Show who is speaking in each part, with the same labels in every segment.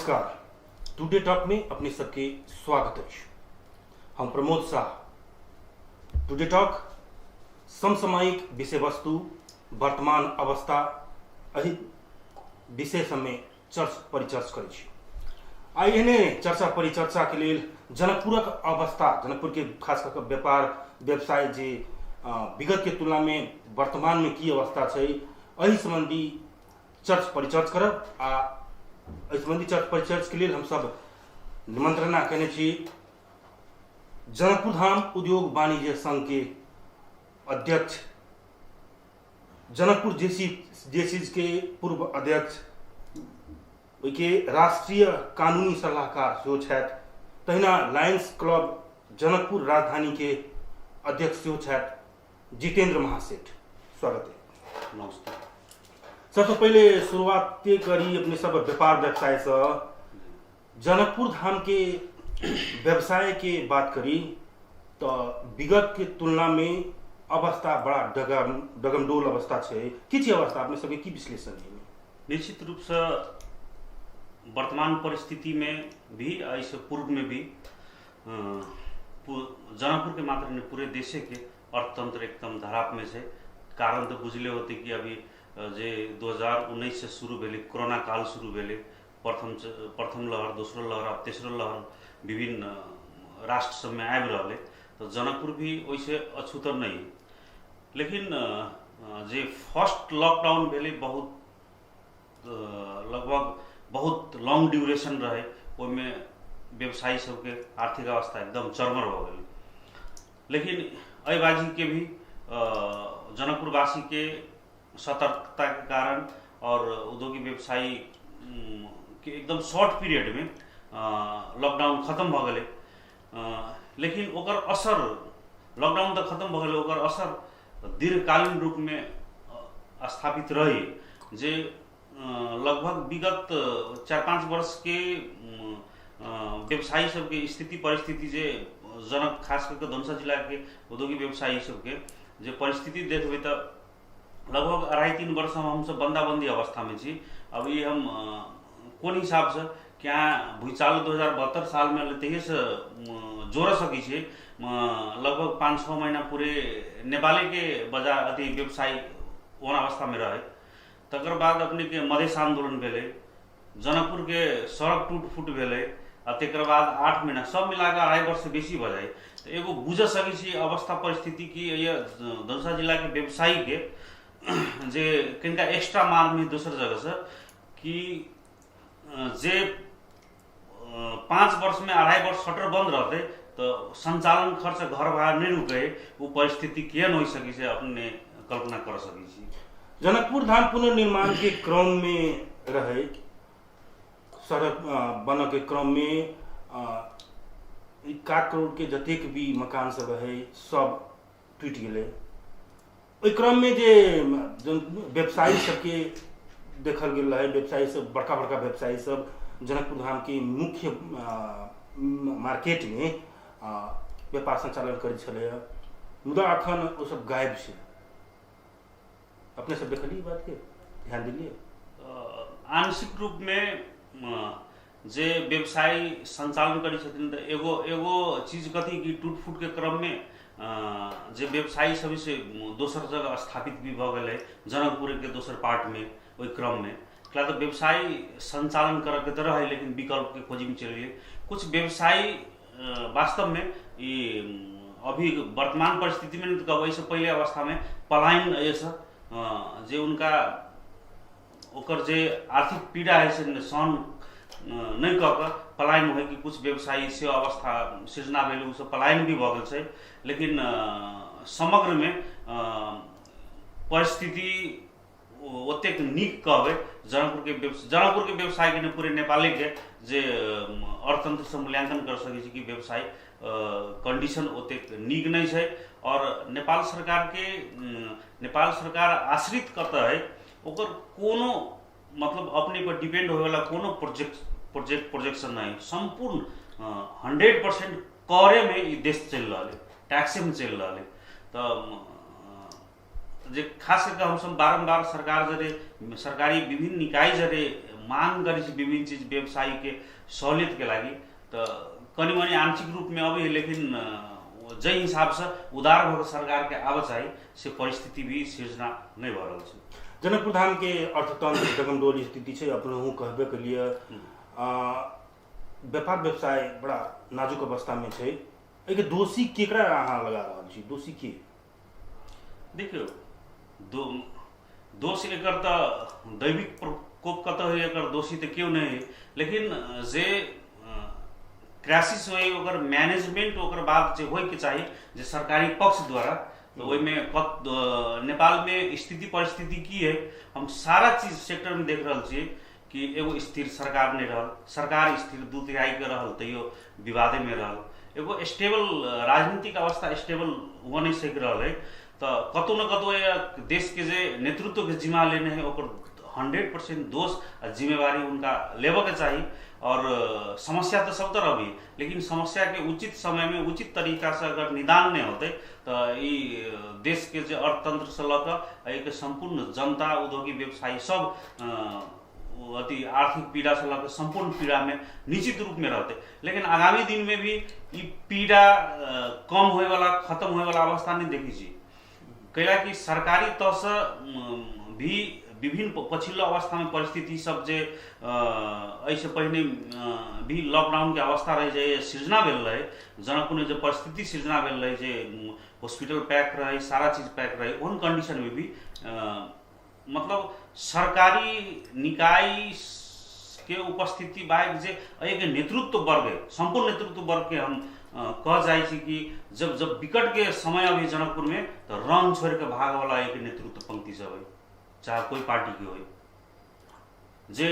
Speaker 1: नमस्कार, today talk में अपने सबके स्वागत अछि। हम प्रमोद शाह। टुडे टॉक समसामयिक विषय वस्तु, वर्तमान अवस्था, एहि विषय सबमे चर्च परिचर्च करै छी। आ एहने चर्चा परिचर्चाके लेल जनकपुरक अवस्था, जनकपुरके खास कऽ कऽ व्यापार व्यवसाय जे विगतके तुलनामे वर्तमानमे की अवस्था छै, एहि सम्बन्धी चर्च परिचर्च करब। आ एहि सम्बन्धी चर्च परिचर्चके लेल हमसब निमंत्रणा केने छी जनकपुर धाम उद्योग वाणिज्य संघके अध्यक्ष, जनकपुर जेसीज के पूर्व अध्यक्ष, ओहिके राष्ट्रीय कानूनी सलाहकार सेहो छथि, तहिना लायंस क्लब जनकपुर राजधानीके अध्यक्ष सेहो छथि, जितेंद्र महासेठ। स्वागत है।
Speaker 2: नमस्ते।
Speaker 1: सबसँ पहिले शुरुआते करी अपने सब व्यापार व्यवसायसँ। जनकपुर धाम के व्यवसाय के बात करी तऽ विगत के तुलना में अवस्था बड़ा डगमडोल अवस्था छै। की छै अवस्था, अपने सबके की विश्लेषण है?
Speaker 2: निश्चित रूपसँ वर्तमान परिस्थितिमे भी, एहिसँ पूर्वमे भी जनकपुरके मात्र नहि, पूरे देशेके अर्थतंत्र एकदम धरापमे छै। कारण तऽ बुझले होतै कि अभी जे 2019 से शुरू भेलै, कोरोना काल शुरू भेलै, प्रथम प्रथम लहर, दोसरो लहर, आब तेसरो लहर विभिन्न राष्ट्र सबमे आबि रहलै, तऽ जनकपुर भी ओहिसँ अछूतर नहि। लेकिन जे फर्स्ट लॉकडाउन भेलै, बहुत लगभग बहुत लॉन्ग ड्यूरेशन रहै, ओहिमे व्यवसायी सबके आर्थिक अवस्था एकदम चरमर भऽ गेलै। लेकिन एहि बाजीके भी जनकपुरवासीके सतर्कताके कारण आओर उद्योगी व्यवसायी के एकदम शॉर्ट पीरियडमे लॉकडाउन खतम भऽ गेलै। लेकिन ओकर असर, लॉकडाउन तऽ खतम भऽ गेलै, ओकर असर दीर्घकालीन रूपमे स्थापित रही, जे लगभग विगत 4-5 वर्षके व्यवसायी सबके स्थिति परिस्थिति, जे जनक खास कऽ कऽ धनुषा जिलाके उद्योगी व्यवसायी सबके जे परिस्थिति देखबै, तऽ लगभग 2.5-3 वर्ष हमसब बन्दाबन्दी अवस्थामे छी। अब ई हम कोन हिसाबसँ क्या भूइचालो 2072 सालमे एलै, तहिएसँ जोड़ सकै छियै, लगभग 5-6 महीना पूरे नेपालेके बाजार अथी व्यवसाय ओहन अवस्थामे रहै। तकर बाद अपनेके मधेश आन्दोलन भेलै, जनकपुरके सड़क टूट फूट भेलै, आ तकर बाद 8 महीना, सब मिलाकऽ 2.5 वर्षसँ बेसी भऽ जाइ। तऽ एगो बुझ सकै छी अवस्था परिस्थिति कि धनुषा जिलाके व्यवसायीके जे कनिका एक्स्ट्रा माल दोसर जगहसँ कि जे 5 वर्षमे 2.5 वर्ष शटर बन्द रहतै तऽ सञ्चालन खर्च, घर भाड़ा नहि रुकै, ओ परिस्थिति केहन होइ सकै छै, अपने कल्पना कर सकै छी।
Speaker 1: जनकपुर धाम पुनर्निर्माण के क्रम में रहे, सड़क बनऽ के क्रम में ई 1 करोड़ के जतेक भी मकान सब रहे, सब टूटि गेलै। ओहि क्रममे जे व्यवसायी सबके देखल गेल रहै, व्यवसायी सब, बड़का बड़का व्यवसायी सब जनकपुर धामके मुख्य मार्केटमे व्यापार सञ्चालन करै छलैए, मुदा अखन ओ सब गायब छै। अपने सब देखलियै, बातके ध्यान देलियै?
Speaker 2: आंशिक रूपमे जे व्यवसाय सञ्चालन करै छथिन, तऽ एगो एगो चीज कथी कि टूट फूटके क्रममे जे व्यवसायी सब से दोसर जगह स्थापित भी भऽ गेलै जनकपुरके दोसर पार्टमे। ओहि क्रममे किया तऽ व्यवसाय सञ्चालन करऽके तऽ रहै, लेकिन विकल्पके खोजीमे चलि गेलै कुछ व्यवसायी। वास्तवमे ई अभी वर्तमान परिस्थितिमे नहि तऽ कहब, एहिसँ पहिले अवस्थामे पलायन एहिसँ जे हुनका ओकर जे आर्थिक पीड़ा हइ से सहन नहि कऽ कऽ पलायन होइ कि किछु व्यवसायी से अवस्था सृजना भेल, ओसभ पलायन भी भऽ गेल छै। लेकिन समग्रमे परिस्थिति ओतेक नीक कहबै जनकपुरके व्यवसायके नहि, पूरे नेपालेके जे अर्थतन्त्रसँ मूल्याङ्कन कर सकै छी कि व्यवसाय कन्डिशन ओतेक नीक नहि छै। आओर नेपाल सरकार आश्रित कतऽ है, ओकर कोनो मतलब अपने पर डिपेंड होयवला कोनो प्रोजेक्ट प्रोजेक्ट प्रोजेक्शन नहि। सम्पूर्ण 100% करेमे ई देश चलि रहल है, टैक्सेमे चलि रहल है। तऽ जे खास कऽ हमसब बारम्बार सरकार जरे, सरकारी विभिन्न निकाय जरे मांग करै छी विभिन्न चीज व्यवसायीके सहूलियतके लागि तऽ कनि मनि आंशिक रूपमे अबै है, लेकिन जाहि हिसाबसँ उदार भऽ कऽ सरकारके आबऽ चाही से परिस्थिति भी सृजना नहि भऽ रहल छै।
Speaker 1: जनकपुर धाम के अर्थतंत्र डगमडोल स्थिति छै, अपनहु कहबे के लिए व्यापार व्यवसाय बड़ा नाजुक अवस्था में छै। एहिके दोषी केकरा अहाँ लगा रहल छी, दोषी के?
Speaker 2: देखियौ, दोष एकर तऽ दैविक प्रकोप कतऽ होइ, एकर दोषी तऽ केओ नहि है, लेकिन जे क्राइसिस होइ ओकर मैनेजमेंट ओकर बाद जे होइके चाही जे सरकारी पक्ष द्वारा, तऽ ओहिमे नेपालमे स्थिति परिस्थिति की है हम सारा चीज सेक्टरमे देख रहल छियै कि एगो स्थिर सरकार नहि रहल, सरकार स्थिर 2/3 के रहल तैयो विवादेमे रहल, एगो स्टेबल राजनीतिक अवस्था स्टेबल हो नहि सकि रहल है। तऽ कतहु ने कतहु देशके जे नेतृत्वके जिम्मा लेने है ओकर 100% दोष आ जिम्मेवारी उनका लेबऽके चाही। और समस्या तऽ सब तरफ है, लेकिन समस्याके उचित समयमे उचित तरीकासँ अगर निदान नहि होतै तऽ ई देशके जे अर्थतंत्रसँ लऽ कऽ एहिके सम्पूर्ण जनता उद्योगी व्यवसायी सब अथी आर्थिक पीड़ासँ लऽ कऽ सम्पूर्ण पीड़ामे निश्चित रूपमे रहतै। लेकिन आगामी दिनमे भी ई पीड़ा कम होइवला खत्म होइवला अवस्था नहि देखै छी, कैला कि सरकारी तहसँ भी विभिन्न पछिल्लो अवस्थामे परिस्थिति सब जे एहिसँ पहिने भी लॉकडाउनके अवस्था रहै जे सृजना भेल रहै, जनकपुरमे जे परिस्थिति सृजना भेल रहै जे हॉस्पिटल पैक रहै, सारा चीज पैक रहै, ओहन कंडीशनमे भी मतलब सरकारी निकाय के उपस्थिति बाहेक जे एहिके नेतृत्व वर्ग है, सम्पूर्ण नेतृत्व वर्ग के हम कह जाइ छी कि जब जब विकट के समय अभी जनकपुर में तो रंग छोड़ के भाग वाला एक नेतृत्व पंक्ति सब है, चाहे कोई पार्टी के हो। जे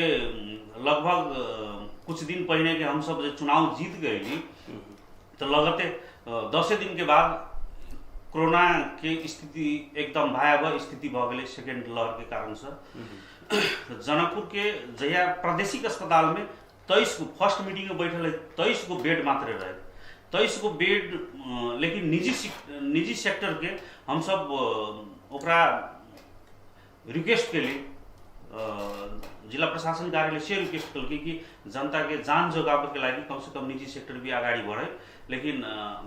Speaker 2: लगभग कुछ दिन पहिने के हम सब जे चुनाव जीत गए तो लगते 10 दिन के बाद कोरोना के स्थिति एकदम भयावह स्थिति भऽ गेलै सेकेंड लहर के कारण से। जनकपुर के जहिया प्रादेशिक अस्पताल में 23 गो फर्स्ट मीटिंग में बैठल है, 23 गो बेड मात्र रहे, 23 गो बेड, लेकिन निजी सेक्टर के हम सब ओकरा रिक्वेस्ट केली, जिला प्रशासन कार्यालय से रिक्वेस्ट केलकै कि जनता के जान जोगाबे के लागि कम से कम निजी सेक्टर भी अगाडि बढ़े। लेकिन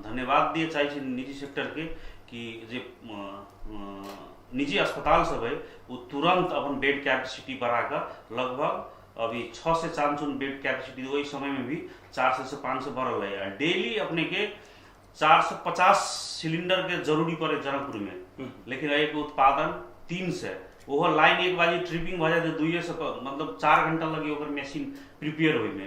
Speaker 2: धन्यवाद दिए चाहै छी निजी सेक्टर के कि जे निजी अस्पताल सब है वो तुरंत अपन बेड कैपेसिटी बढ़ाकर लगभग अभी 6 से चानचुन बेड कैपेसिटी वही समय में भी 400 से 500 बढ़ल है। डेली अपने के 450 सिलिंडर के जरूरी पड़े जनकपुर में, लेकिन एक उत्पादन 300, ओहो लाइन एक बाजी ट्रिपिंग भऽ जाए 200 मतलब 4 घंटा लगी ओकर मशीन प्रिपेयर होइमे।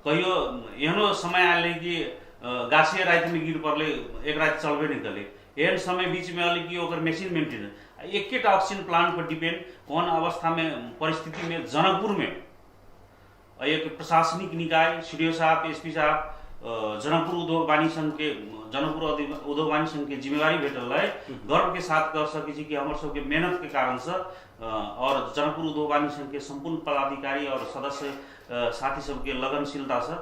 Speaker 2: कहियो एहनो समय आयल कि गाछिए रातिमे गिर पड़लै, एक राति चलबे नहि करै, एहन समय बीचमे अलै कि ओकर मशीन मेंटेनेंस एकेटा ऑक्सीजन प्लांट पर डिपेंड कोन अवस्थामे परिस्थितिमे जनकपुरमे एक प्रशासनिक निकाय सी डी ओ साहब, एस पी साहब, जनकपुर उद्योग वाणिज्य संघ के जनकपुर उद्योग वाणिज्य संघ के जिम्मेवारी भेटल रहे। गर्व के साथ कह सकै छी कि हमर सबके मेहनत के कारण से और जनकपुर उद्योग वाणिज्य संघ के सम्पूर्ण पदाधिकारी और सदस्य साथी सबके लगनशीलता से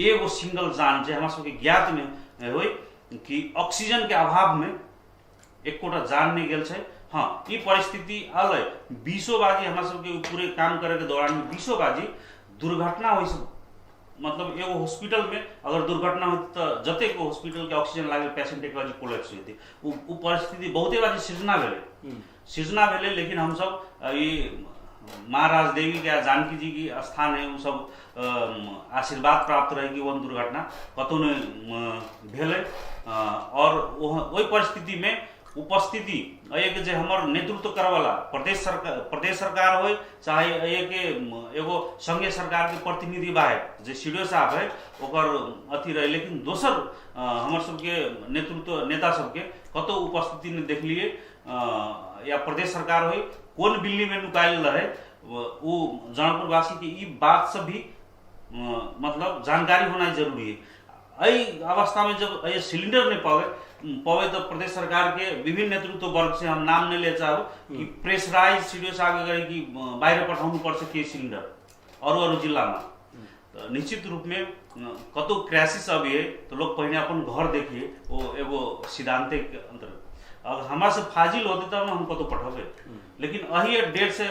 Speaker 2: एगो सिंगल जान जे हमरा सबके ज्ञात में होई कि ऑक्सीजन के अभाव में एकोटा जान नहीं गेल छै। हाँ, ई परिस्थिति अलै 20 बाजी हमरा सबके पूरे काम करे के दौरान में 20 बाजी दुर्घटना होइ से, मतलब एगो हॉस्पिटल में अगर दुर्घटना होती तो जतेक हॉस्पिटल के ऑक्सीजन लागल पेशेंट एक बाजी कोलैप्स होती, उ परिस्थिति बहुते बाजी सृजना भेलै, सृजना भेलै। लेकिन हम सब ई महाराज देवी के जानकी जी की स्थान है, उ सब आशीर्वाद प्राप्त रहे कि ओहन दुर्घटना कतौ नहि भेलै। और ओहि परिस्थिति में उपस्थिति एहिके जे हमर नेतृत्व करवला प्रदेश सरकार होय चाहे एहिके एगो संघीय सरकार के प्रतिनिधि बाहेक जे सी डी ओ साहब है ओकर अथी रहे, लेकिन दोसर हमर सबके नेतृत्व नेता सबके कतौ उपस्थिति नहि देखलिए। या प्रदेश सरकार होय कोन बिल्ली में नुकायल रहे वो जनकपुरवासी के ई बात सब भी मतलब जानकारी होना जरूरी है। एहि अवस्था में जब ये सिलिंडर नहीं पावे तो प्रदेश सरकार के विभिन्न नेतृत्व वर्ग से हम नाम नहीं ले चाहब कि प्रेसराइज सी डी ओ साहब करे कि बाहर पठाउनु पर्छ के सिलिंडर अरू अरू जिल्लामा। तो निश्चित रूप में कतौ क्राइसिस अभी है तो लोग पहिने अपन घर देखिए, वो एगो सिद्धांत के अंतर्गत। अगर हमरा से फाजिल होतै तब ने हम कतहु पठेबै। लेकिन एहि 150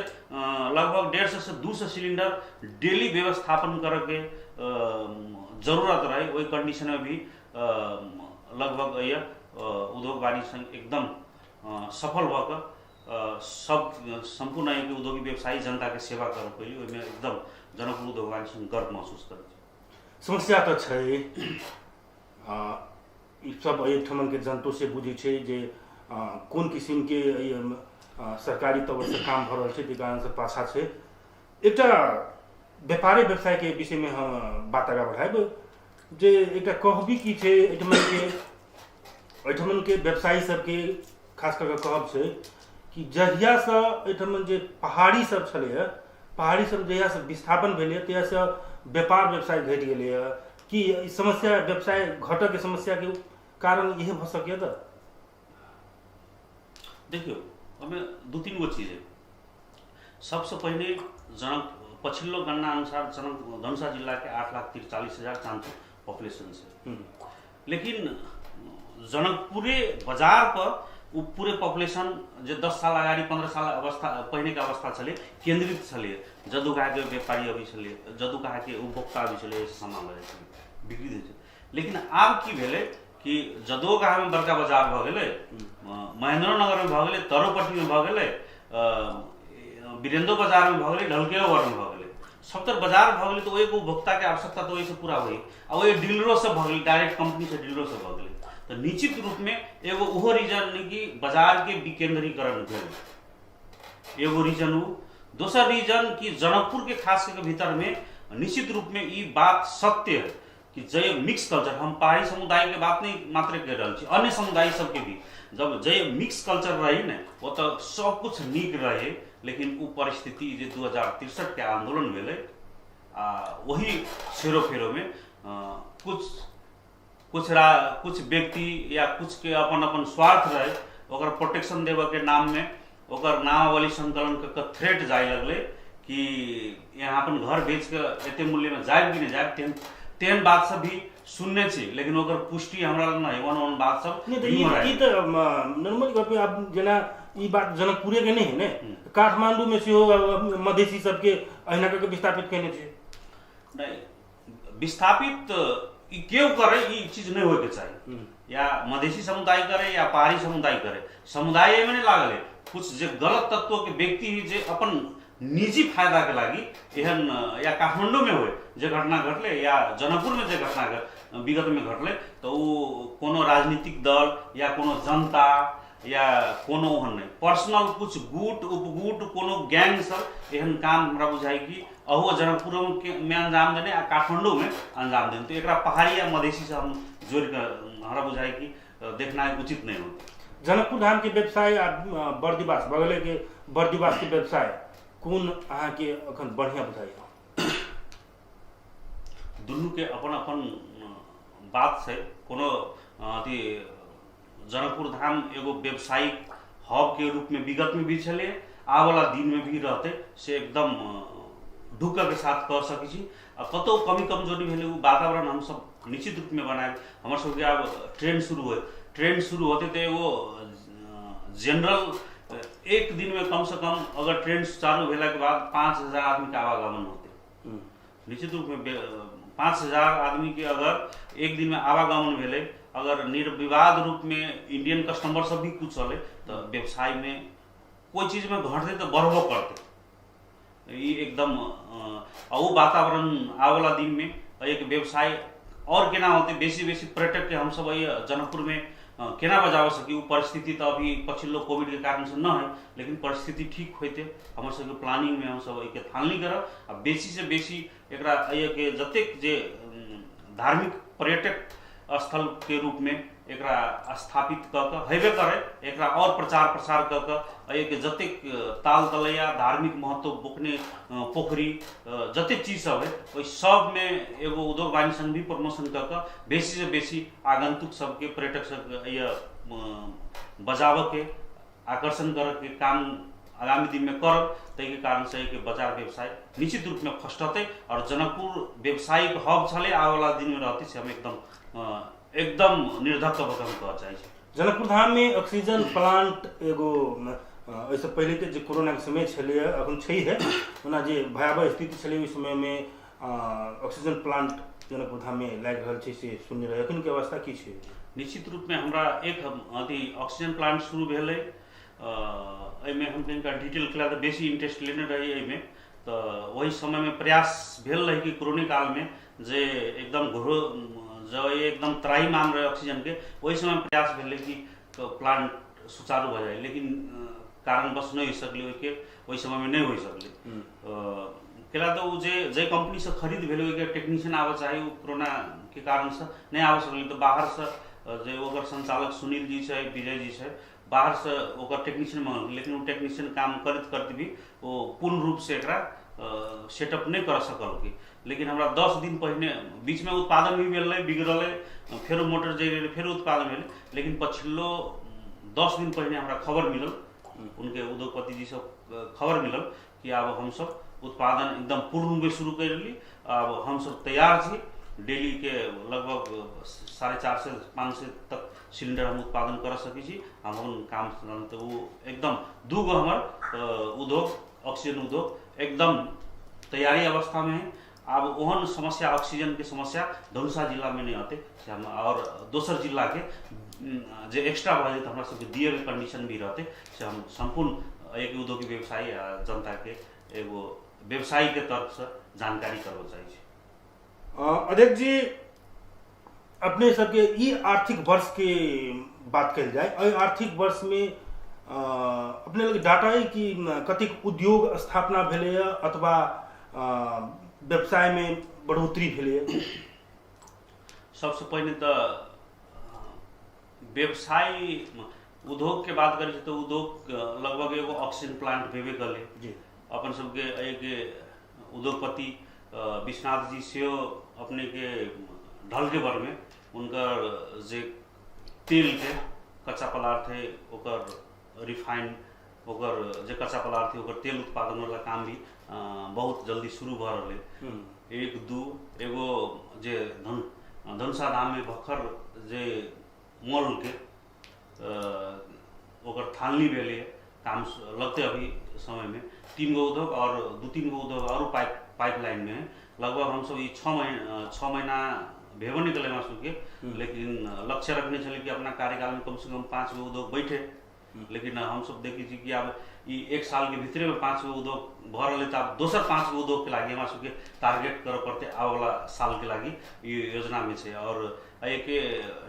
Speaker 2: लगभग 150 से 200 सिलिंडर डेली व्यवस्थापन करऽके जरूरत रहै, ओहि कंडीशनमे भी लगभग एहि उद्योग वाणिज्य संघ एकदम सफल भऽ कऽ सब सम्पूर्ण एहिके उद्योगी व्यवसायी जनताके सेवा करऽ पड़ली। ओहिमे एकदम जनकपुर उद्योग वाणिज्य संघ गर्व महसूस करै छै।
Speaker 1: समस्या तऽ छै, ई सब एहिठामके जनतो से बुझै छै जे कोन किसिमके एहि सरकारी तौरसँ काम भऽ रहल छै, ताहि कारणसँ पाछा छै। एकटा व्यापारे व्यवसायके विषयमे हम बात आगाँ बढ़ायब जे एकटा कहबी की छै एहिठमनके व्यवसायी सबके खास कऽ कऽ कहब छै कि जहियासँ एहिठमन जे पहाड़ी सब छलैए, पहाड़ी सब जहियासँ विस्थापन भेलैए तहियासँ व्यापार व्यवसाय घटि गेलैए। की ई समस्या व्यवसाय घटऽके समस्याके कारण इहे भऽ सकैए? तऽ
Speaker 2: देखियौ, ओहिमे 2-3 गो चीज है। सबसँ पहिने जनक पछिल्लो गणना अनुसार जनक धनुषा जिलाके 8,43,000 चान्चो पॉपुलेशन छै, लेकिन जनकपुरे बाजार पर ओ पूरे पॉपुलेशन जे 10 साल अगाडि 15 साल अवस्था पहिनेके अवस्था छलै केन्द्रित छलै। जदुकाके व्यापारी अबै छलै, जदुकाके उपभोक्ता अबै छलै, सामान लऽ जाइ छलै, बिक्री होइ छलै। लेकिन आब की भेलै कि जदुओगाहमे बड़का बाजार भऽ गेलै, महेन्द्रनगरमे भऽ गेलै, तरोपट्टीमे भऽ गेलै, वीरेन्द्रो बाजारमे भऽ गेलै, ढलकेओवरमे भऽ गेलै, सबतर बाजार भऽ गेलै। तऽ ओहि उपभोक्ताके आवश्यकता तऽ ओहिसँ पूरा होइ आ ओहि डीलरो सब भऽ गेलै, डायरेक्ट कंपनीसँ डीलरो सब भऽ गेलै। तऽ निश्चित रूपमे एगो ओहो रीजन कि बाजारके विकेंद्रीकरण भेल, एगो रीजन ओ। दोसर रीजन कि जनकपुरके खास करके भीतरमे निश्चित रूपमे ई बात सत्य है कि जय मिक्स कल्चर, हम पहाड़ी समुदायके बात नहीं मात्र कहि रहल छी, अन्य समुदाय सबके भी जब जय मिक्स कल्चर रही ने ओतऽ सब कुछ नीक रहे। लेकिन ओ परिस्थिति जे 2063 के आंदोलन भेलै आ वही सेरो फेरोमे कुछ कुछ रा कुछ व्यक्ति या कुछ के अपन अपन स्वार्थ रहे, ओकर प्रोटेक्शन देबऽके नाममे ओकर नामावली संकलन कऽ के थ्रेट जाय लगलै कि यहाँ अपन घर बेच के एते मूल्यमे जायब कि नहि जायब, तेहन तेहन बात सब भी सुनने छी, लेकिन ओकर पुष्टि हमरा लग नहि, ओहन ओहन बात सब
Speaker 1: नहि तऽ ई तऽ नॉर्मल गप। आब जेना ई बात जनकपुरे के नहि है ने, काठमांडू में सेहो मधेसी सबके अहिना कऽ के विस्थापित केने छै।
Speaker 2: नहि, विस्थापित ई केओ करे ई चीज नहि होइके चाही, या मधेसी समुदाय करे या पहाड़ी समुदाय करे, समुदाय एहिमे नहि लागल है। कुछ जे गलत तत्व के व्यक्ति ही जे अपन निजी फायदा के लागी एहन, या काठमांडू में होए जे घटना घटले या जनकपुर में जे घटना विगत में घटले, तऽ ओ कोनो राजनीतिक दल या कोनो जनता या कोनो ओहन नहि, पर्सनल कुछ गुट उपगुट कोनो गैंग सब एहन काम हमरा बुझाइ कि अहो जनकपुरोमे अंजाम देने आ काठमांडूमे अंजाम देने। तऽ एकरा पहाड़ी या मधेसीसँ हम जोड़िकऽ हमरा बुझाइ कि देखनाइ उचित नहि होतै।
Speaker 1: जनकपुर धाम के व्यवसाय आ बर्दिवास बगले के बर्दिवास के व्यवसाय कोन अहाँके अखन बढ़िया बुझाइया?
Speaker 2: दुनूके अपन अपन बात छै। कोनो अथी जनकपुर धाम एगो व्यावसायिक हब के रूप में विगत में भी छलै, आबवला दिन में भी रहतै, से एकदम ढुकके साथ कह सकै छी। आ कतहु कमी कमजोरी भेलै ओ वातावरण हमसब निश्चित रूपमे बनायब। हमर सबके आब ट्रेन शुरू होय, ट्रेन शुरू होतै तऽ एगो जनरल एक दिनमे कमसँ कम अगर ट्रेन चालू भेलाके बाद 5000 आदमीके आवागमन होतै। निश्चित रूपमे 5000 आदमीके अगर एक दिनमे आवागमन भेलै, अगर निर्विवाद रूपमे इंडियन कस्टमर सब भी कुछ चलै, तऽ व्यवसायमे कोइ चीजमे घटतै तऽ बढ़बो करतै। ई एकदम आ ओ वातावरण आबऽवला दिनमे एक व्यवसाय आओर केना होतै, बेसी बेसी पर्यटकके हमसब एहि जनकपुरमे केना बजाबऽ सकी, ओ परिस्थिति तऽ अभी पछिल्लो कोविडके कारणसँ नहि है, लेकिन परिस्थिति ठीक होइते हमर सबके प्लानिंगमे हमसब एहिके थालनी करब आ बेसीसँ बेसी एकरा एहिके जतेक जे धार्मिक पर्यटक स्थलके रूपमे एकरा स्थापित कऽ कऽ हेबे करै, एकरा आओर प्रचार प्रसार कऽ कऽ एहिके जतेक ताल तलैया धार्मिक महत्व बोकने पोखरि जतेक चीज सब है ओहि सबमे एगो उद्योग वाणिज्य संघ भी प्रमोशन कऽ कऽ बेसीसँ बेसी आगन्तुक सबके पर्यटक सबके एहि बजाबऽके आकर्षण करऽके काम आगामी दिनमे करब। ताहिके कारणसँ एहिके बाजार व्यवसाय निश्चित रूपमे फस्टतै आओर जनकपुर व्यावसायिक हब छलै, आबऽवला दिनमे रहतै, से हम एकदम एकदम निर्धक्क भऽ कऽ हम कहऽ चाहै छी।
Speaker 1: जनकपुर धाममे ऑक्सीजन प्लांट एगो एहिसँ पहिलेके जे कोरोनाके समय छलैए, अखन छैहे, ओना जे भयावह स्थिति छलै ओहि समयमे ऑक्सीजन प्लांट जनकपुर धाममे लागि रहल छै से सुनने रही। अखनके अवस्था की छै?
Speaker 2: निश्चित रूपमे हमरा एक अथी ऑक्सीजन प्लांट शुरू भेलै, एहिमे हम कनिका डिटेल केला तऽ बेसी इंटरेस्ट लेने रही एहिमे। तऽ ओहि समयमे प्रयास भेल रहै कि कोरोने कालमे जे एकदम घोरो जब एकदम त्राहिमाम रहै ऑक्सीजनके, ओहि समयमे प्रयास भेलै कि प्लांट सुचारू भऽ जाइ, लेकिन कारणवश नहि होइ सकलै, ओहिके ओहि समयमे नहि होइ सकलै। केला तऽ ओ जे जाहि कम्पनीसँ खरीद भेलै ओहिके टेक्नीशियन आबऽ चाही, ओ कोरोनाके कारणसँ नहि आबऽ सकलै। तऽ बाहरसँ जे ओकर संचालक सुनील जी छै, विजय जी छै, बाहरसँ ओकर टेक्नीशियन मंगलकै, लेकिन ओ टेक्नीशियन काम करैत करैत भी ओ पूर्ण रूपसँ एकरा सेटअप नहि कऽ सकलकै। लेकिन हमरा 10 दिन पहिने बीचमे उत्पादन भी भेलै, बिगड़लै, फेरो मोटर जरि गेलै, फेरो उत्पादन भेलै, लेकिन पछिलो 10 दिन पहिने हमरा खबर मिलल, उनके उद्योगपति जी सब खबर मिलल कि आब हमसब उत्पादन एकदम पूर्ण रूपमे शुरू करि लेली, आब हमसब तैयार छी। डेलीके लगभग 450 500 तक सिलिंडर हम उत्पादन कर सकै छी, हम अपन काम। तऽ ओ एकदम दूगो हमर उद्योग, ऑक्सीजन उद्योग एकदम तैयारी अवस्थामे है। आब ओहन समस्या, ऑक्सीजनके समस्या धनुषा जिलामे नहि अतै से हम, आओर दोसर जिलाके जे एक्स्ट्रा भऽ जेतै हमरा सबके दिएके कंडीशन भी रहतै से हम सम्पूर्ण एक उद्योगी व्यवसायी आ जनताके एगो व्यवसायीके तरफसँ जानकारी करबऽ चाहै छी।
Speaker 1: अध्यक्ष जी, अपने सबके ई आर्थिक वर्षके बात कयल जाय, एहि आर्थिक वर्षमे अपने लग डाटा अइ कि कतेक उद्योग स्थापना भेलैए अथवा व्यवसायमे बढ़ोतरी भेलैए?
Speaker 2: सबसँ पहिने तऽ व्यवसाय उद्योगके बात करै छी तऽ उद्योग लगभग एगो ऑक्सीजन प्लांट भेबे कलै
Speaker 1: जी।
Speaker 2: अपन सबके एहिके उद्योगपति विश्वनाथ जी सेहो अपनेके ढलकेबरमे हुनकर जे तेलके कच्चा पदार्थ है ओकर रिफाइंड, ओकर जे कच्चा पदार्थ है ओकर तेल उत्पादन वाला काम भी बहुत जल्दी शुरू भऽ रहल है। एक दू एगो जे धनुषा धाममे भखर जे मॉलके ओकर थालनी भेलै, काम लगतै अभी समयमे। 3 गो उद्योग आओर 2-3 गो उद्योग आओर पाइपलाइनमे है। लगभग हमसब ई 6 महीना भेबो नहि केलै हमरा सबके, लेकिन लक्ष्य रखने छलै कि अपना कार्यकालमे कमसँ कम 5 गो उद्योग बैठे। लेकिन हमसब देखै छी कि आब ई 1 सालके भीतरेमे 5 गो उद्योग भऽ रहलै, तऽ आब दोसर 5 गो उद्योगके लागि हमरा सबके टारगेट करऽ पड़तै आबऽवला सालके लागि, ई योजनामे छै। आओर एहिके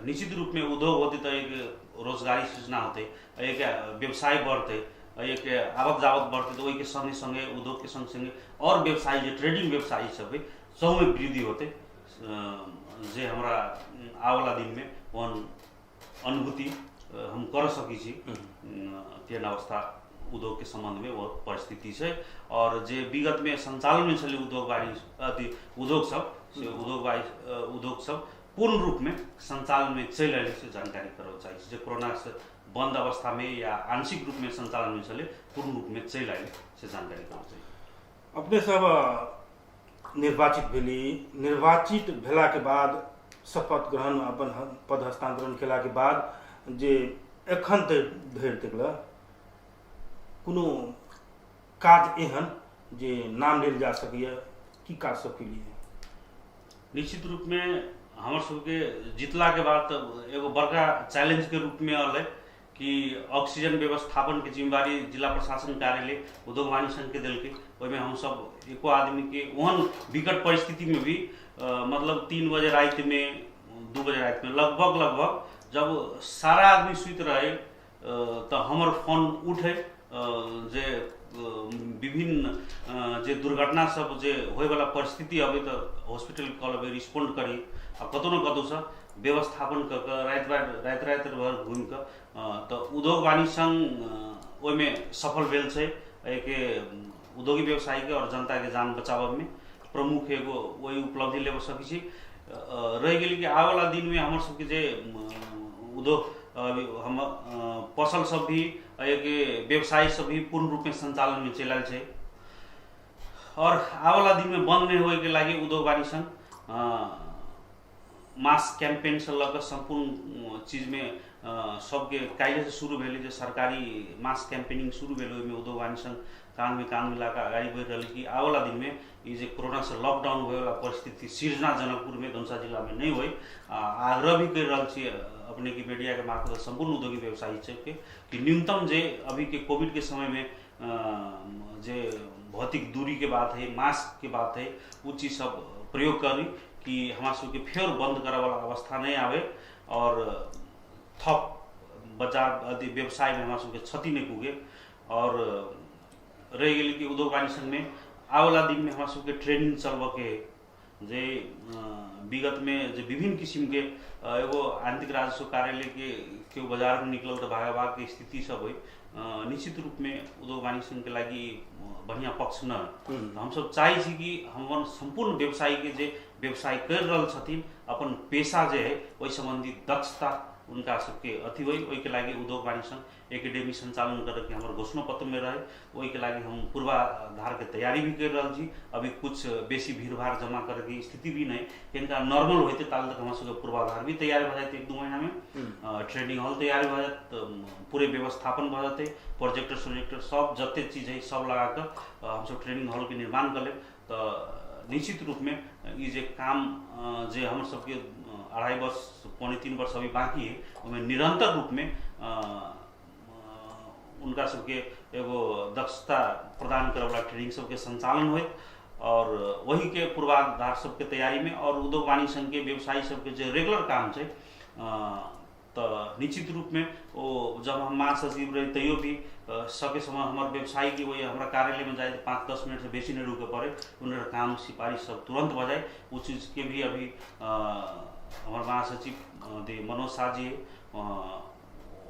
Speaker 2: निश्चित रूपमे उद्योग होतै तऽ एक रोजगारी सृजना होतै, एहिके व्यवसाय बढ़तै, एहिके आवत जावत बढ़तै, तऽ ओहिके सङ्गे सङ्गे उद्योगके सङ्गे सङ्गे आओर व्यवसाय जे ट्रेडिंग व्यवसायी सब है सबमे वृद्धि होतै, जे हमरा आबऽवला दिनमे ओहन अनुभूति हम कर सकै छी। तेहन अवस्था उद्योगके सम्बन्धमे ओ परिस्थिति छै। आओर जे विगतमे सञ्चालनमे छलै उद्योग वाणिज्य अथी उद्योग सब, से उद्योग वाणिज्य उद्योग सब पूर्ण रूपमे सञ्चालनमे चलि रहल छै, जानकारी करऽ चाहै छी। जे कोरोनासँ बन्द अवस्थामे या आंशिक रूपमे सञ्चालनमे छलै, पूर्ण रूपमे चलि आयल से जानकारी करऽ चाही।
Speaker 1: अपने सब निर्वाचित भेली, निर्वाचित भेलाके बाद शपथ ग्रहण अपन पद हस्तांतरण केलाके बाद जे एखन धरि तक कोनो काज एहन जे नाम लेल जा सकैए, की काज सब केलियै?
Speaker 2: निश्चित रूपमे हमर सबके जितलाके बाद तऽ एगो बड़का चैलेंजके रूपमे अलै कि ऑक्सीजन व्यवस्थापनके जिम्मेवारी जिला प्रशासन कार्यालय उद्योग वाणिज्य संघके देलकै। ओहिमे हमसब एको आदमीके ओहन विकट परिस्थितिमे भी मतलब 3 बजे रातिमे, 2 बजे रातिमे लगभग लगभग जब सारा आदमी सुति रहै तऽ हमर फोन उठै जे विभिन्न जे दुर्घटना सब जे होइवला परिस्थिति अबै तऽ हॉस्पिटल कॉल अबै, रिस्पोन्ड करी आ कतहु ने कतहुसँ व्यवस्थापन कऽ कऽ राति राति राति भरि घुमि कऽ तऽ उद्योग वाणिज्य संघ ओहिमे सफल भेल छै। एहिके उद्योगी व्यवसायीके आओर जनताके जान बचाबऽमे प्रमुख एगो ओहि उपलब्धि लेबऽ सकै छी। रहि गेल कि आबऽवला दिनमे हमर सबके जे उद्योग हम पसल सब भी एहिके व्यवसाय सब भी पूर्ण रूपमे सञ्चालनमे चलि आयल छै आओर आबऽवला दिनमे बन्द नहि होइके लागि उद्योग वाणिज्य संघ मास कैंपेनसँ लऽ कऽ सम्पूर्ण चीजमे सबके काल्हिसँ शुरू भेलै जे सरकारी मास कैम्पेनिंग शुरू भेल, ओहिमे उद्योग वाणिज्य संघ कानमे कान मिला कऽ अगाडि बढ़ि रहल कि आबऽवला दिनमे ई जे कोरोनासँ लॉकडाउन होइवला परिस्थिति सिर्जना जनकपुरमे धनुषा जिलामे नहि होइ। आग्रह भी करि रहल छी अपनेके मीडियाके मार्फत सम्पूर्ण उद्योगी व्यवसायी सबके कि न्यूनतम जे अभीके कोविडके समयमे जे भौतिक दूरीके बात है, मास्कके बात है, ओ चीज सब प्रयोग करी कि हमरा सबके फेर बन्द करऽवला अवस्था नहि आबै और थप बजार अथी व्यवसायमे हमरा सबके क्षति नहि पुगे। और रहि गेल कि उद्योग वाणिज्य संघमे आबऽवला दिनमे हमरा सबके ट्रेनिंग चलबऽके जे विगतमे जे विभिन्न किसिमके एगो आन्तरिक राजस्व कार्यालयके केओ बजारमे निकलल तऽ भागा भागके स्थिति सब होइ, निश्चित रूपमे उद्योग वाणिज्य संघके लागि बढ़िआँ पक्ष न है। तऽ हमसब चाहै छी कि हमर सम्पूर्ण व्यवसायीके जे व्यवसाय करि रहल छथिन अपन पेशा जे है ओहि सम्बन्धी दक्षता उनका सबके अथी होइ, ओहिके लागि उद्योग वाणिज्य संघ एकेडमी सञ्चालन करैके हमर घोषणा पत्रमे रहे, ओहिके लागि हम पूर्वाधारके तैयारी भी करि रहल छी। अभी कुछ बेसी भीड़भाड़ जमा करैके स्थिति भी नहि, किनका नॉर्मल होइते ताल तक हमरा सबके पूर्वाधार भी तैयार भऽ जाइत, 1-2 महीनामे ट्रेनिंग हॉल तैयार भऽ जायत, पूरे व्यवस्थापन भऽ जेतै, प्रोजेक्टर प्रोजेक्टर सब जते चीज है सब लगा कऽ हमसब ट्रेनिंग हॉलके निर्माण कऽ लेब। तऽ निश्चित रूपमे ई जे काम जे हमर सबके 2.5 वर्ष 2.75 वर्ष अभी बाँकी है ओहिमे निरन्तर रूपमे उनका सबके एगो दक्षता प्रदान करऽवला ट्रेनिंग सबके सञ्चालन होइत और वहीके पूर्वाधार सबके तैयारीमे और उद्योग वाणिज्य संघके व्यवसायी सबके जे रेगुलर काम छै तऽ निश्चित रूपमे ओ जब हम महासचिव रही तैयो भी सके समय हमर व्यवसायीके वही हमरा कार्यालयमे जाइ तऽ 5-10 मिनटसँ बेसी नहि रुकऽ पड़ै, हुनकर काम सिफारिश सब तुरन्त भऽ जाइ। ओ चीजके भी अभी हमर महासचिव मनोज शाह जी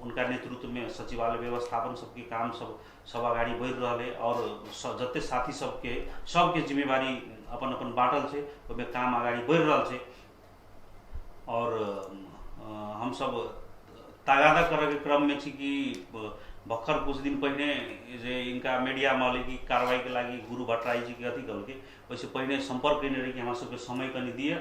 Speaker 2: उनका नेतृत्वमे सचिवालय व्यवस्थापन सबके काम सब सब अगाडि बढ़ि रहल है और जते साथी सबके सबके जिम्मेवारी अपन अपन बाँटल छै, ओहिमे काम अगाडि बढ़ि रहल छै। और हमसब तगादा करऽके क्रममे छी कि भर्खर कुछ दिन पहिने जे इनका मीडियामे अलै कि कार्रवाईके लागि गुरु भट्टराई जीके अथी कहलकै, ओहिसँ पहिने सम्पर्क कयने रही कि हमरा सबके समय कनि दिअ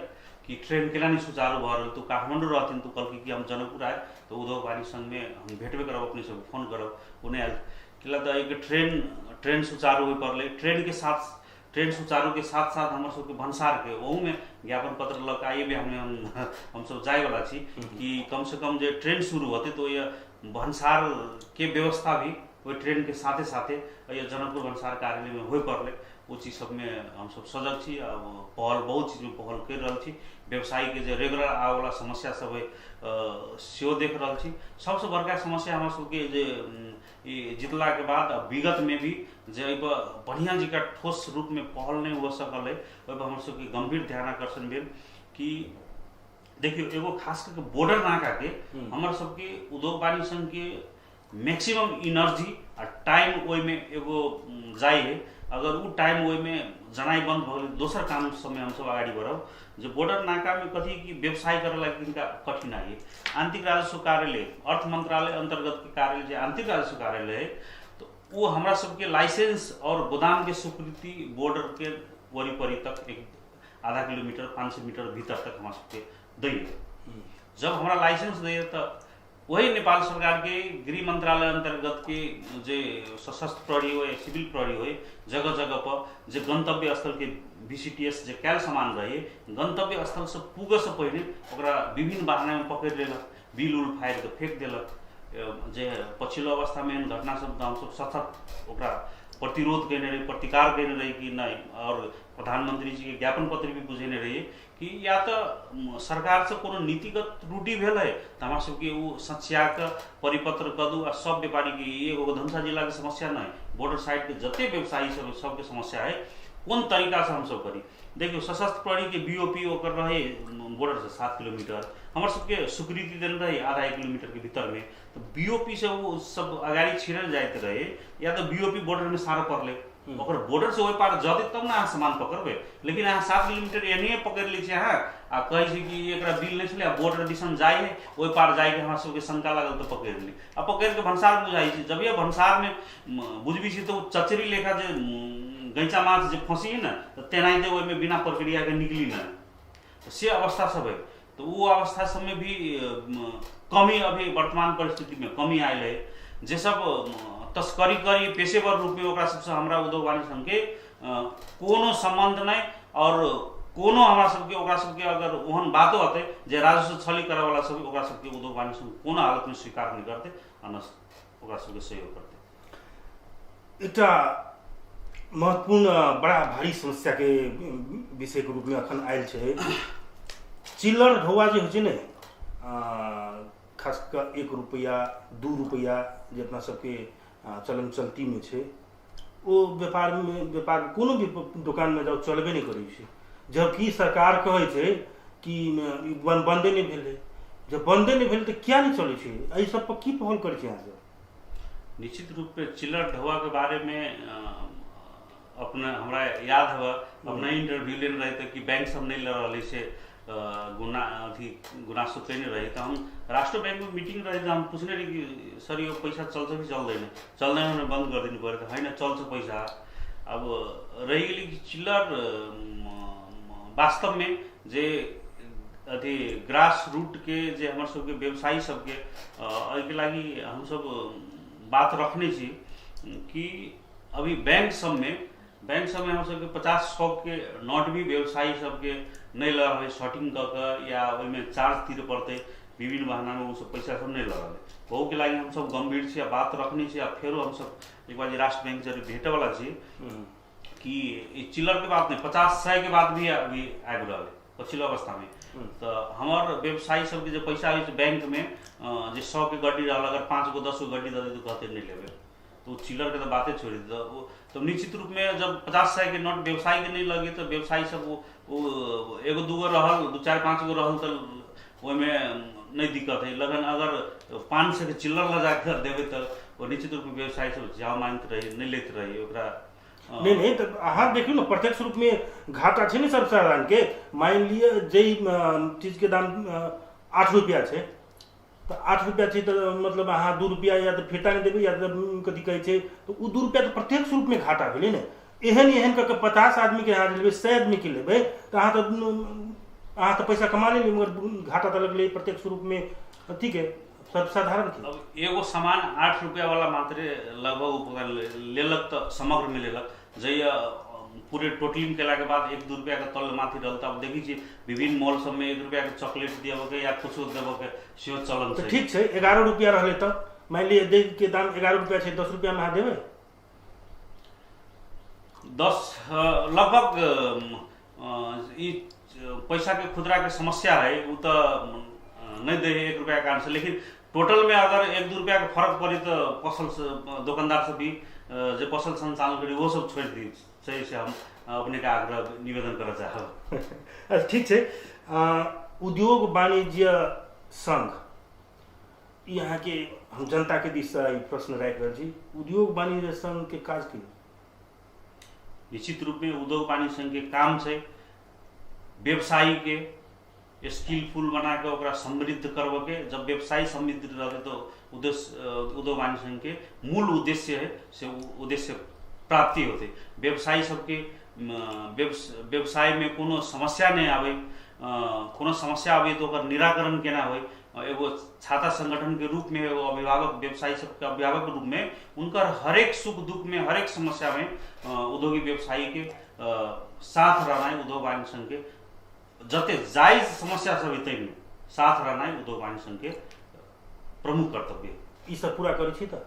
Speaker 2: कि ट्रेन केना नहि सुचारू भऽ रहल। तऽ काठमाण्डू रहथिन तऽ कहलकै कि हम जनकपुर आयब तऽ उद्योग वाणिज्य संघमे हम भेटबे करब, अपने सबके फोन करब। ओ नहि आयल किला तऽ एक ट्रेन सुचारू होइ पड़लै, ट्रेनके साथ ट्रेन सुचारूके साथ साथ हमर सबके भनसारके ओहूमे ज्ञापन पत्र लऽ कऽ आइए बिहानमे हमसब जाइवला छी कि कमसँ कम जे ट्रेन शुरू होतै तऽ ओहि भनसारके व्यवस्था भी ओहि ट्रेनके साथे साथे एहि जनकपुर भनसार कार्यालयमे होइ पड़लै। ओ चीज सबमे हमसब सजग छी आ पहल बहुत चीजमे पहल करि रहल छी। व्यवसायीके जे रेगुलर आबऽवला समस्या सब हइ सेहो देख रहल छी। सबसँ बड़का समस्या हमरा सबके जे ई जितलाके बाद आ विगतमे भी जे एहिपर बढ़िआँ जकाँ ठोस रूपमे पहल नहि हो सकल है, ओहिपर हमर सबके गम्भीर ध्यान आकर्षण भेल कि देखियौ एगो खास करके बॉर्डर नाकाके हमर सबके उद्योग वाणिज्य संघके मैक्सिमम एनर्जी आ टाइम ओहिमे एगो जाइ है। अगर ओ टाइम ओहिमे जनाइ बन्द भऽ गेलै दोसर काम सबमे हमसब अगाडि बढ़ब। जे बॉर्डर नाकामे कथी कि व्यवसाय करऽ लागि तिनका कठिनाइ है। आन्तरिक राजस्व कार्यालय अर्थ मंत्रालय अन्तर्गतके कार्यालय जे आन्तरिक राजस्व कार्यालय है तऽ ओ हमरा सबके लाइसेंस और गोदामके स्वीकृति बॉर्डरके वरिपरि तक एक आधा किलोमीटर 500 मीटर भीतर तक हमरा सबके दैए। जब हमरा लाइसेंस दैए तऽ वही नेपाल सरकारके गृह मंत्रालय अन्तर्गतके जे सशस्त्र प्रहरी होइ सिविल प्रहरी होइ जगह जगह पर जे गन्तव्य स्थलके VCTS जे कयल सामान रहे गन्तव्य स्थलसँ पुगऽसँ पहिने ओकरा विभिन्न बहानामे पकड़ि लेलक, बिल उल फाड़ि कऽ फेक देलक। जे पछिलो अवस्थामे एहन घटना सब तऽ हमसब सतत ओकरा प्रतिरोध कयने रही, प्रतिकार कयने रही कि नहि, आओर प्रधानमंत्री जीके ज्ञापन पत्र भी बुझेने रहियै कि या तऽ सरकारसँ कोनो नीतिगत त्रुटि भेलै तऽ हमरा सबके ओ सचिया कऽ परिपत्र कऽ दू आ सब व्यापारीके ई एगो धनुषा जिलाके समस्या नहि, बॉर्डर साइडके जते व्यवसायी सब सबके समस्या है, कोन तरीकासँ हमसब करी। देखियौ सशस्त्र प्रहरीके BOP ओकर रहै बॉर्डरसँ 7 किलोमीटर, हमर सबके स्वीकृति देने रहै आधा 1 किलोमीटरके भीतरमे, तऽ BOP से ओ सब अगाडि छिड़ल जाइत रहै या तऽ BOP बॉर्डरमे सारऽ पड़लै, ओकर बॉर्डर से ओहि पार जतै तब ने अहाँ सामान पकड़बै, लेकिन अहाँ 7 किलोमीटर एनाहिए पकड़ि लै छियै अहाँ आ कहै छै कि एकरा बिल नहि छलै आ बॉर्डर दिसन जाइ है ओहि पार जाइके हमरा सबके शंका लागल तऽ पकड़ि ली आ पकड़ि कऽ भनसार बुझाइ छै। जब भनसारमे बुझबी छै तऽ ओ चचरी लेखा जे गैँचा माछ जे फँसी है ने तऽ तेनाहिते ओहिमे बिना प्रक्रियाके निकली ने, तऽ से अवस्था सब है। तऽ ओ अवस्था सबमे भी कमी अभी वर्तमान परिस्थितिमे कमी आयल है। जे सब तस्करी करी पेशेवर रूपमे ओकरा सबसँ हमरा उद्योग वाणिज्य संघके कोनो सम्बन्ध नहि, और कोनो हमरा सबके ओकरा सबके अगर ओहन बातो अतै जे राजस्व छली करैवला सब, ओकरा सबके उद्योग वाणिज्य संघ कोनो हालतमे स्वीकार नहि करतै आ न ओकरा सबके सहयोग करतै।
Speaker 1: एकटा महत्वपूर्ण बड़ा भारी समस्याके विषयके रूपमे अखन आयल छै चिल्लर ढौआ जे होइ छै ने, खास कऽ 1 रुपैआ 2 रुपैआ जे अपना सबके चलन चलतीमे छै, ओ व्यापारमे व्यापार कोनो भी दोकानमे जाउ चलबे नहि करै छै। जबकि सरकार कहै छै कि ई बन्दे नहि भेलै। जब बन्दे नहि भेलै तऽ किया नहि चलै छै? एहि सब पर की पहल करै छै अहाँ सब?
Speaker 2: निश्चित रूपे चिल्लर ढौआके बारेमे अपने हमरा याद हवा अपने इंटरव्यू लेने रही तऽ कि बैंक सब नहि लऽ रहल से गुना अथी गुनासो कयने रही, तऽ हम राष्ट्र बैंकमे मीटिंग रही तऽ हम पुछने रही कि सर यो पैसा चल्छ कि चल्दैन, चल्दैन भने बन्द गरिदिनु पऱ्यो, त होइन चल्छ पैसा। अब रहि गेलै कि चिल्लर वास्तवमे जे अथी ग्रास रूटके जे हमर सबके व्यवसायी सबके एहिके लागि हमसब बात रखने छी कि अभी बैंक सबमे हम सबके 50-100 के नोट भी व्यवसायी सबके नहि लऽ रहल, शॉर्टिंग कऽ कऽ या ओहिमे चार्ज तीर पड़तै, विभिन्न बहानामे ओ सब पैसा सब नहि लऽ रहल। ओहूके लागि हमसब गम्भीर छी आ बात रखने छी। आ फेरो हमसब एक बार जे राष्ट्र बैंक जरे भेटैवला छी कि ई चिल्लरके बात नहि, 50-100 के बात भी अभी आबि रहल है पछिलो अवस्थामे। तऽ हमर व्यवसायी सबके जे पैसा होइ छै बैंकमे, जे 100 के गड्डी रहल, अगर 5 गो 10 गो गड्डी दऽ देतै तऽ कहतै नहि लेबै, तऽ ओ चिल्लरके तऽ बाते छोड़ि देतै। ओ तऽ निश्चित रूपमे जब 50-100 के नोट व्यवसायीके नहि लगे तऽ व्यवसायी सब ओ एगो दूगो रहल, 2 4 5 गो रहल तऽ ओहिमे नहि दिक्कत है, लेकिन अगर 500 के चिल्लर लऽ जाकऽ देबै तऽ ओ निश्चित रूपमे व्यवसायी सब जाव मानैत रही, नहि लैत रही ओकरा।
Speaker 1: नहि नहि, तऽ अहाँ देखियौ ने प्रत्यक्ष रूपमे घाटा छै ने सर्वसाधारणके। मानि लिअ जाहि चीजके दाम 8 रुपैआ छै तऽ 8 रुपैआ छै तऽ मतलब अहाँ 2 रुपैआ या तऽ फिरता नहि देबै या तऽ कथी कहै छै, तऽ ओ 2 रुपैआ तऽ प्रत्यक्ष रूपमे घाटा भेलै ने। एहन एहन कऽ कऽ 50 आदमीके अहाँ लेबै, 100 आदमीके लेबै तऽ अहाँ तऽ पैसा कमा लेलियै, मगर घाटा तऽ लगलै प्रत्यक्ष रूपमे अथीके सर्वसाधारणके।
Speaker 2: अब एगो सामान 8 रुपैआ वाला मात्रे लगभग उपकरण लेलक तऽ समग्रमे लेलक, जहिया पूरे टोटलिंग केलाके बाद 1-2 रुपैआके तल माथि रहल। तऽ आब देखै छियै विभिन्न मॉल सबमे 1 रुपैआके चॉकलेट देबऽके या कुछो देबऽके सेहो चलन
Speaker 1: छै। ठीक छै, 11 रुपैआ रहलै तऽ मानि लिअ दै के दाम 11 रुपैआ छै, 10 रुपैआमे अहाँ देबै?
Speaker 2: 10 लगभग ई पैसाके खुदराके समस्या है, ओ तऽ नहि दै है 1 रुपैआके कारण से, लेकिन टोटलमे अगर 1-2 रुपैआके फरक पड़े तऽ पसल दोकानदार सब भी जे पसल संचालन करी ओहो सब छोड़ि दी छै, से हम अपनेके आग्रह निवेदन करऽ चाहब।
Speaker 1: अच्छा ठीक छै। उद्योग वाणिज्य संघ, ई अहाँके हम जनताके दिससँ ई प्रश्न राखि रहल छी, उद्योग वाणिज्य संघके काज की?
Speaker 2: निश्चित रूपमे उद्योग वाणिज्य संघके काम छै व्यवसायीके स्किलफुल बना कऽ ओकरा समृद्ध करबऽके। जब व्यवसायी समृद्ध रहतै तऽ उद्योग वाणिज्य संघके मूल उद्देश्य है से उद्देश्य प्राप्ति होतै। व्यवसायी सबके व्यवसायमे कोनो समस्या नहि आबै, कोनो समस्या आबै तऽ ओकर निराकरण केना होइ, एगो छाता संगठनके रूपमे एगो अभिभावक व्यवसायी सबके अभिभावक रूपमे हुनकर हरेक सुख दुखमे हरेक समस्यामे उद्योगी व्यवसायीके साथ रहनाइ उद्योग वाणिज्य संघके जते जायज समस्या सब है ताहिमे साथ रहनाइ उद्योग वाणिज्य संघके प्रमुख कर्तव्य।
Speaker 1: ई सब पूरा करै छी तऽ?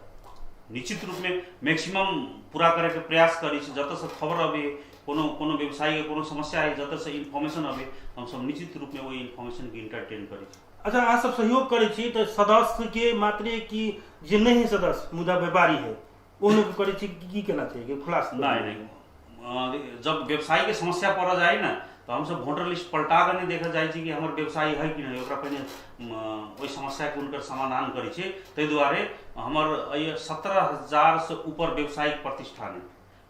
Speaker 2: निश्चित रूपमे मैक्सिमम पूरा करैके प्रयास करै छी। जतऽसँ खबर अबै कोनो कोनो व्यवसायीके कोनो समस्या है, जतऽसँ इन्फॉर्मेशन अबै हमसब निश्चित रूपमे ओहि इन्फॉर्मेशनके इंटरटेन करै छी।
Speaker 1: अच्छा, अहाँ सब सहयोग करै छी तऽ सदस्यके मात्रे कि जे नहि है सदस्य मुदा व्यापारी है ओहनो करै छी की केना छै कि खुलासा?
Speaker 2: नहीं नहीं, जब व्यवसायी के समस्या पड़ जाए ना तो हमसब वोटर लिस्ट पलटा कऽ नहि देखल जाइ छी कि हमर व्यवसायी है कि नहि, ओकरा पहिने ओहि समस्याके हुनकर समाधान करै छियै। ताहि दुआरे हमर एहि 17,000 से ऊपर व्यवसायिक प्रतिष्ठान है,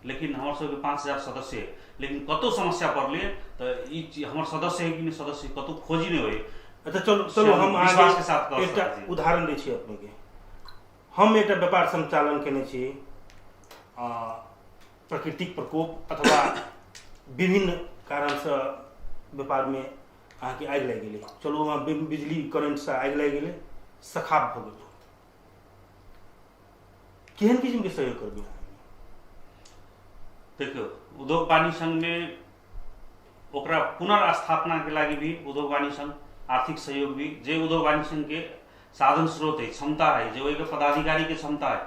Speaker 2: लेकिन हमर सबके 5,000 सदस्य है, लेकिन कतहु समस्या पड़लै तऽ ई चीज हमर सदस्य है कि नहि सदस्य कतहु खोजी नहि होइ।
Speaker 1: अच्छा चलू चलू, हम
Speaker 2: विश्वास के साथ
Speaker 1: एकटा उदाहरण दै छी अपनेके। हम एकटा व्यापार संचालन केने छी, प्राकृतिक प्रकोप अथवा विभिन्न कारणसँ व्यापारमे अहाँके आगि लागि गेलै, चलू वहाँ बिजली करेंटसँ आगि लागि गेलै, सखाप भऽ गेल। केहन किसिमके सहयोग करबै अहाँ?
Speaker 2: देखियौ, उद्योग वाणिज्य संघमे ओकरा पुनर्स्थापनाके लागि भी उद्योग वाणिज्य संघ आर्थिक सहयोग भी, जे उद्योग वाणिज्य संघके साधन स्रोत है, क्षमता है, जे ओहिके पदाधिकारीके क्षमता है।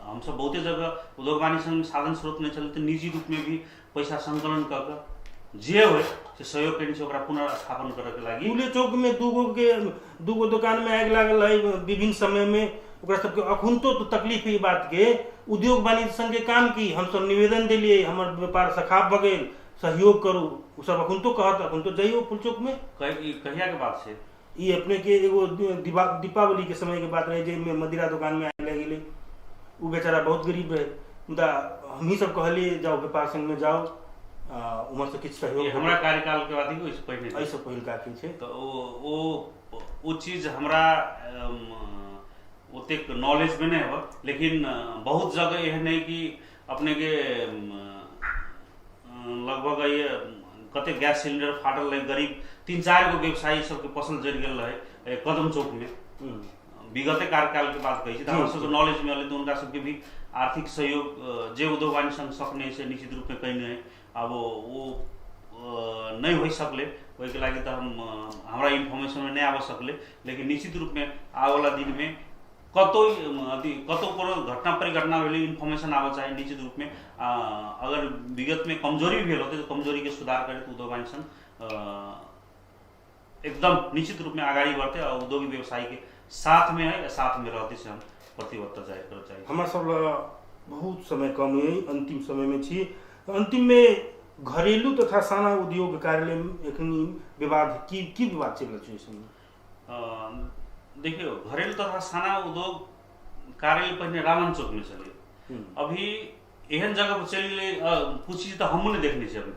Speaker 2: हमसब बहुते जगह उद्योग वाणिज्य संघमे साधन स्रोत नहि छलै तऽ निजी रूपमे भी पैसा संकलन कऽ कऽ जे होइ से सहयोग केने छै ओकरा पुनर्स्थापन करऽके लागि।
Speaker 1: फूले चौक में दूगो दुकान में आगि लागल है विभिन्न समय में, ओकरा सबके अखुनतो तो तकलीफ है ई बात के। उद्योग वाणिज्य संघ के काम की, हम सब निवेदन देलिए हमर व्यापार सखाप भऽ गेल, सहयोग करू, ओ सब अखुनतो कहत, अखुनतो जइयो फूल चौक में।
Speaker 2: कहिया के बात छै?
Speaker 1: ई अपने के एगो दीपावली के समय के बात रहे, जाहिमे मदिरा दुकान में आगि लागि गेलै। ओ बेचारा बहुत गरीब रहे, मुदा हमही सब कहलिए जाओ व्यापार संघ में जाओ, उम्हर से किछु सहयोग।
Speaker 2: हमरा कार्यकाल के बाद ही ओहिसँ पहिने?
Speaker 1: एहिसँ पहिलका के छै।
Speaker 2: तऽ ओ चीज हमरा ओतेक नॉलेजमे नहि होय, लेकिन बहुत जगह एहन है कि अपनेके लगभग ये कते गैस सिलेंडर फाटल रहे, गरीब 3-4 गो व्यवसायी सबके फसल जरि गेल रहे कदम चौक में, विगते कार्यकाल के बात कहै छी। तऽ हमरा सबके नॉलेज में एलै तऽ हुनका सबके भी आर्थिक सहयोग जे उद्योग वाणिज्य संघ सकने से निश्चित रूपमे कयने है। आब ओ नहि होइ सकलै, ओहिके लागि तऽ हम हमरा इन्फॉर्मेशनमे नहि आबऽ सकलै, लेकिन निश्चित रूपमे आबऽवला दिनमे कतौ अथी कतौ कोनो घटना परिघटना भेलै, इन्फॉर्मेशन आबऽ चाही, निश्चित रूपमे अगर विगतमे कमजोरी भेल होतै तऽ कमजोरीके सुधार करैत उद्योग वाणिज्य संघ एकदम निश्चित रूपमे अगाडि बढ़तै आ उद्योगी व्यवसायीके साथमे है आ साथमे रहतै से हम प्रतिबद्धता जाहिर करऽ चाहै छी।
Speaker 1: हमरा सब लग बहुत समय कम अइ, अंतिम समयमे छी। अंतिममे घरेलू तथा साना उद्योग कार्यालय एखन विवाद की की विवाद चलि रहल छै ओहि समयमे?
Speaker 2: देखियौ, घरेलू तथा साना उद्योग कार्यालय पहिने रावण चौकमे छलै, अभी एहन जगह पर चलि गेलै, कुछ चीज तऽ हमहूँ नहि देखने छी अभी।